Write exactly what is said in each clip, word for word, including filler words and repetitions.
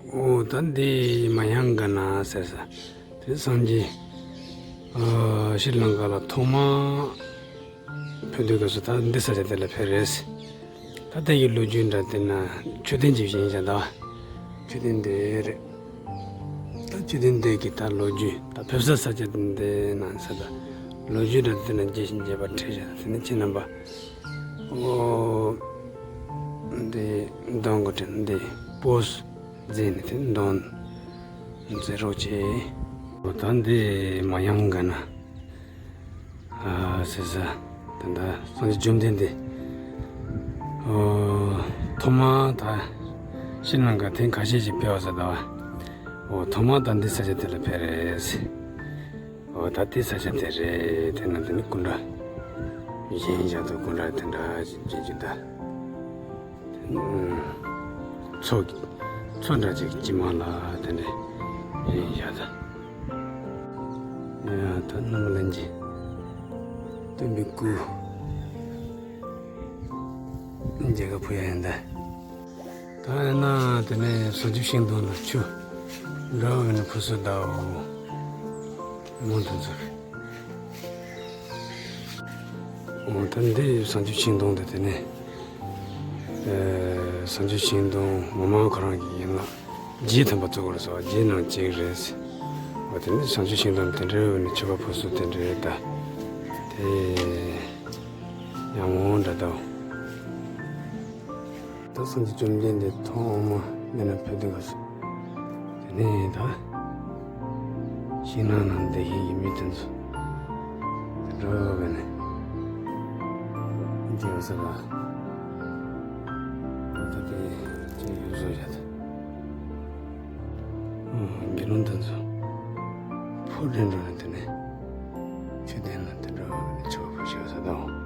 འོ་ད་འདི་མ་ཡང་ག་ན་ཟེར་ས་དེ་སངས་རྒྱས་ཨ་ཤྲི་ལང་ཀ་ལ་ཐོག་མ་ཕེབས་དུས་སྐབས་སུ་ད་འདི་ས་ཆ་དེ་ལ་ཕེབས་རེད། ད་ལྟ་གི་ལོ་རྒྱུས་འདྲ་དེ་ན་མཆོད་རྟེན་ཅིག་བཞེངས་བཞག་ད། མཆོད་རྟེན་དེ་རེད། ད་མཆོད་རྟེན་དེ་གི་ད་ལོ་རྒྱུས་ད་ཕེབས་ས་ས་ཆ་དེ་ན་ས་ད་ལོ་རྒྱུས་འདྲ་དེ་ན་རྒྱས་ཤིང་རྒྱས་པ་བྲིས་བཞག་དེ་ནི་ཁྱེད་རྣམ་པ། འོ། འདི་གདོང་གི་དྲན་འདི་པོས་མཛད་ནས་དེ་གདོང་མཛད་རོགས་བྱེད། འོ་ད་འདི་མ་ཡང་ག་ན། ཨ་ཟེར་ས། ད་ལྟ་སངས་རྒྱས་བཅོམ་ལྡན་འདས། ཨོ། ཐོག་མ་ད་ཤྲི་ལང་ཀ་ཐེངས་ཁ་ཤས་ཤིག་ཕེབས་པ་ས་ད་བ། ཨོ་ཐོག་མ་ད་འདི་ས་ཆ་དེ་ལ་ཕེབས་རེད། ཨོ་ད་འདི་ས་ཆ་དེ་རེད། དེ་ན་དེ་ནི་སྐུ་འདྲ། གཞན་ཡང་དུ་སྐུ་འདྲ་དེ་འདྲ་ཞིག་བྱེད་རྒྱུ་ད། མཚོ་མཚོ་འདྲ་ཅིག་གི་དཀྱིལ་མ་ལ་དེ་འདྲ་ཡིན་ཡ་ད། ཡ་ད་རྣམ་པ་ལྷན་རྒྱས་སྟོན་པའི་སྐུ་མཇལ་ཁ་ཕུལ་ཡ་ཡིན་ད། ད་ཡིན་ན་དེ་ནས་བྱང་ཆུབ་ཤིང་སྡོང་ལ་ཆུ་འདྲ་བོ་ནས་ཕུལ་སྲོལ་གདའ་འོ། མོ་དེ་ཚོ། འོ་ད་འདི་བྱང་ཆུབ་ཤིང་སྡོང་དེ་དེ་ནས་ཨེ་བྱང་ཆུབ་ཤིང་སྡོང་ངོ་མ་ཁོ་རང་གི་ཡན་ལག་བརྒྱད་ཐམ་པ་བཙུགས་པ་རེད་ཟེར་བ་བརྒྱད་ནང་གཅིག་རེད། འོ་དེ་ནས་བྱང་ཆུབ་ཤིང་སྡོང་དེ་འདྲའི་འོག་ནས་མཆོད་པ་ཕུལ་སྲོལ་དེ་འདྲ་རེད་ད། དེ་ཡང་ངོ་བོ་འདྲ་ད། ད་སངས་རྒྱས་བཅོམ་ལྡན་འདས་ཐོག་མ་འདི་ན་ཕེབས་དུས་སྐབས་སུ། དེ་ནས་ད་ཤིང་ནགས་ནང་བསྡད་མཁན་གྱི་མི་དེ་ཚོ་དེ་འདྲ་བས་ནས་འདི་ཡོད་ས་ལ་ད་དེ་ཅི་ཡོད་བཟོ་བྱ་ད། དགེ་སློང་དེ་ཚོ་ཕོ་འདྲེན་འགྲོ་ནས་དེ་ནས་མཆོད་རྟེན་ལ་དེ་འདྲ་བས་ནས་མཆོད་པ་ཕུལ་བྱ་ས་དང་།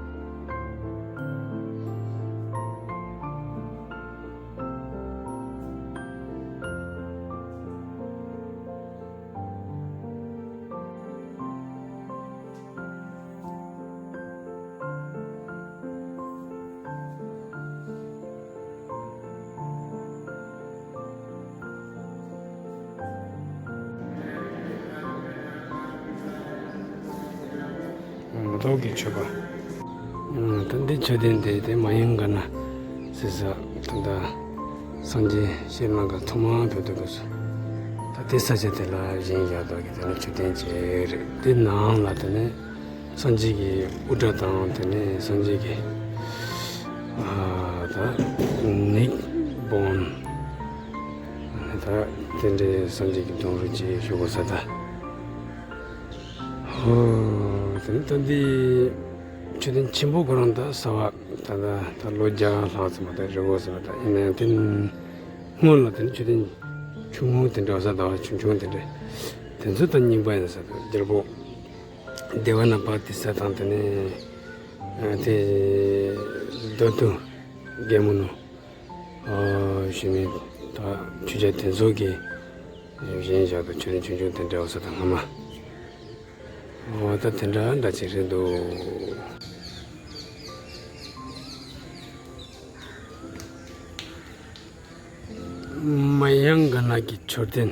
མེ་ཏོག་གི་མཆོད་པ། ད་འདི་མཆོད་རྟེན་དེ་དེ་མ་ཡང་ག་ན་ཟེར་ས། ད་ལྟ་སངས་རྒྱས་ཤྲི་ལང་ཀ་ཐོག་མ་བོད་དུ་དགོས་སོ། ད་དེ་ས་ཆ་དེ་ལ་བཞེངས་བཞག་འདུག་གི་དེ་ནི་མཆོད་རྟེན་ཅིག་རེད། དེ་ནང་ལ་དེ་ནི་སངས་རྒྱས་ཀྱི་དབུ་སྐྲ་དང་དེ་ནི་སངས་རྒྱས་ཀྱི་ཨ་ད་ནིག་བོན་ད་དེ་འདྲའི་སངས་རྒྱས་ཀྱི་སྡོང་རུས་ཅིག་བཞུགས་དགོས་ས་ད། ཧོ། དེ་ནི་ད་འདི་མཆོད་རྟེན་ཆེན་པོ་ཁོ་རང་ད་གསར་བ་ད་ད་ད་ལོ་བརྒྱ་ལྷག་ཙམ་ད་རེད་གོ་ཟེར་བ་ད་ཡིན་ན་ཡང་དེ་སྔོན་ལ་དེ་ནི་མཆོད་རྟེན་ཆུང་ངུ་དེ་འདྲ་ས་ད་བ་ཆུང་ཆུང་དེ་འདྲ་དེ་ཚོ་ད་རྙིང་པ་ཡིན་ས་ད་རྒྱལ་པོ་བདེ་བ་ན་པ་ཏི་ས་དང་དེ་ནི་དེ་རྡོ་ཏུ་རྒྱལ་མོ་ནུ། ཨ་ཞེས་ནས་ད་ཆོས་རྒྱལ་དེ་ཚོ་གིས་བཞེངས་བཞག་པའི་མཆོད་རྟེན་ཆུང་ཆུང་དེ་འདྲ་བ་ས་དང་སྔ་མ། འོ་ད་དེ་འདྲ་འདྲ་ཅིག་རེད་འདུག་མ་ཡང་ག་ན་གི་མཆོད་རྟེན།